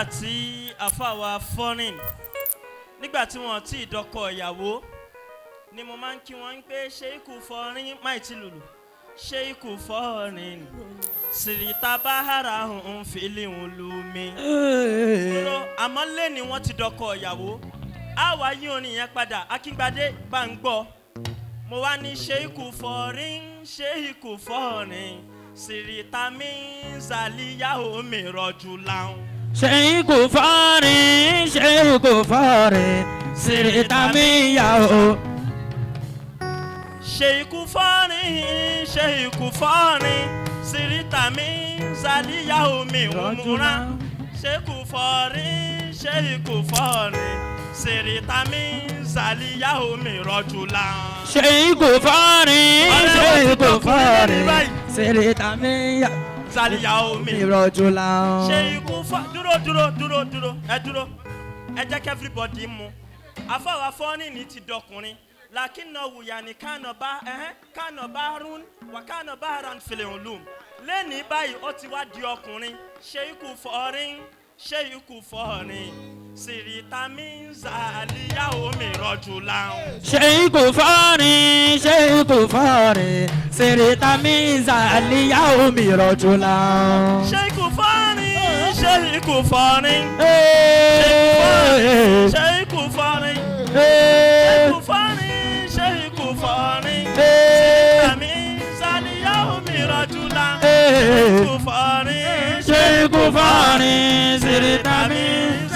Nígbà tí àfàwà fọ́rìn, nígbà tí wọ́n ti dọkọ ìyàwó ni mo máa ń kí wọ́n pé ṣé ikú fọ́rin máì tí lùlù, ṣé ikú fọ́rin sìrìtà báhárà ń fìlì ń lu mi. Dúró, àmọ́ lẹ́ni wọ́n ti dọkọ ìyàwó, á wá yí orin yẹn padà. Akíngbadé bá ń gbọ́. Mo wá ní ṣé ikú fọ́rin, ṣé ikú fọ́rin sìrìtà mi ń zàlíyàwó mi rọ̀jù láwọn. Ṣéyíkù fọ́rin, ṣéyíkù fọ́rin, sìrìtà mi yà o. Ṣèkú fọ́rin, ṣèkú fọ́rin, sìrìtà mi zàlíyàwó mi òmùrán. Ṣèkú fọ́rin, ṣèkú fọ́rin, sìrìtà mi zàlíyàwó mi rọ̀jù láwọn. Ṣéyíkù fọ́rin, ṣéyíkù fọ́rin, sìrìtà mi yà zàlíyàwó mi ìrọ̀jù làwọn. Ṣèkú fọ́. Dúró, dúró, dúró, dúró, ẹ dúró, ẹ jẹ́ kí everybody mu. Àfọwọ́ fọ́rin ní ti dọkùnrin lakinna wùyàní kánà bá ẹhẹ́n kánà bá rún wà kánà bá ran fìlẹ̀ òlùm. Lẹ́ni báyìí, ó ti wá di ọkùnrin. Ṣé ikú fọ́rin, ṣé ikú fọ́rin, sìrìtàmí zàlíyàwó mi rọ̀jù láwọn. Ṣéyíkù fọ́rin, ṣéyíkù fọ́rin, sìrìtà mi zàlíyàwó mi ìrọ̀jù làwọn. Ṣé ikú fọ́rin, ṣé ikú fọ́rin, ṣé ikú fọ́rin, ṣé ikú fọ́rin, ṣé ikú fọ́rin, sìrìtàmí zàlíyàwó mi rọ̀jù láwọn. Ikú fọ́rin, Ṣéyíkù fọ́rin, sìrìtà mi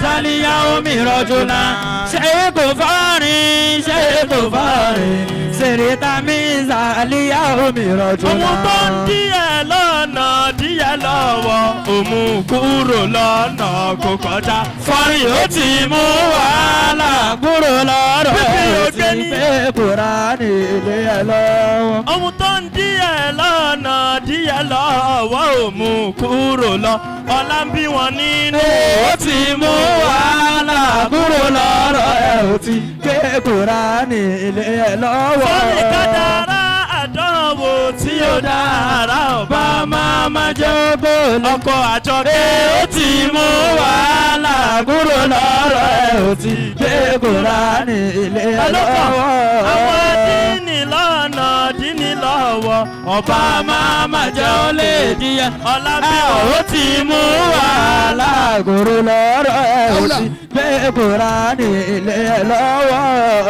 zàlíyàwó mi ìrọ̀jù làwọn. Ṣéyíkù fọ́rin, ṣéyíkù fọ́rin, sìrìtà mi zàlíyàwó mi ìrọ̀jù Ohun tó ń làwọn. díẹ̀ lọ́nà díẹ̀ lọ́wọ́, òun kúrò lọ́nà kò kọjá. Fọ́rin, ó ti mú wàhálà kúrò lọ́rọ̀ Pípé ẹ̀ ó ògbé ti ní. gbé Kùránì ilé ẹ̀ lọ́wọ́. Ohun tó ń díẹ̀ lọ́nà díẹ̀ lọ́wọ́, òun kúrò lọ. Ọlá ń bí wọn nínú. Ó ti mú wàhálà kúrò lọ́rọ̀ ẹ̀, ó ti gbé Kùránì ilé ẹ̀ lọ́wọ́. Fọ́nì kádàrá àdánwò tí ó dára ọba Bá máa ma jẹ́ bọ́ọ̀lù. Ọkọ̀ àjọkẹ́. Ó ti mú wàhálà kúrò lọ́rọ̀ ẹ̀, ó ti gbé Kùránì ilé ẹ̀ Alọ́kọ̀ lọ́wọ́. Àwọn dínì lọ́nà dínì lọ́wọ́, ọba Bá máa ma jẹ́ ó lè díẹ̀. Ọlá ń bí Ẹ wọn. ó ti mú wàhálà kúrò lọ́rọ̀ ẹ̀, ó ti gbé Kùránì ilé ẹ̀ lọ́wọ́.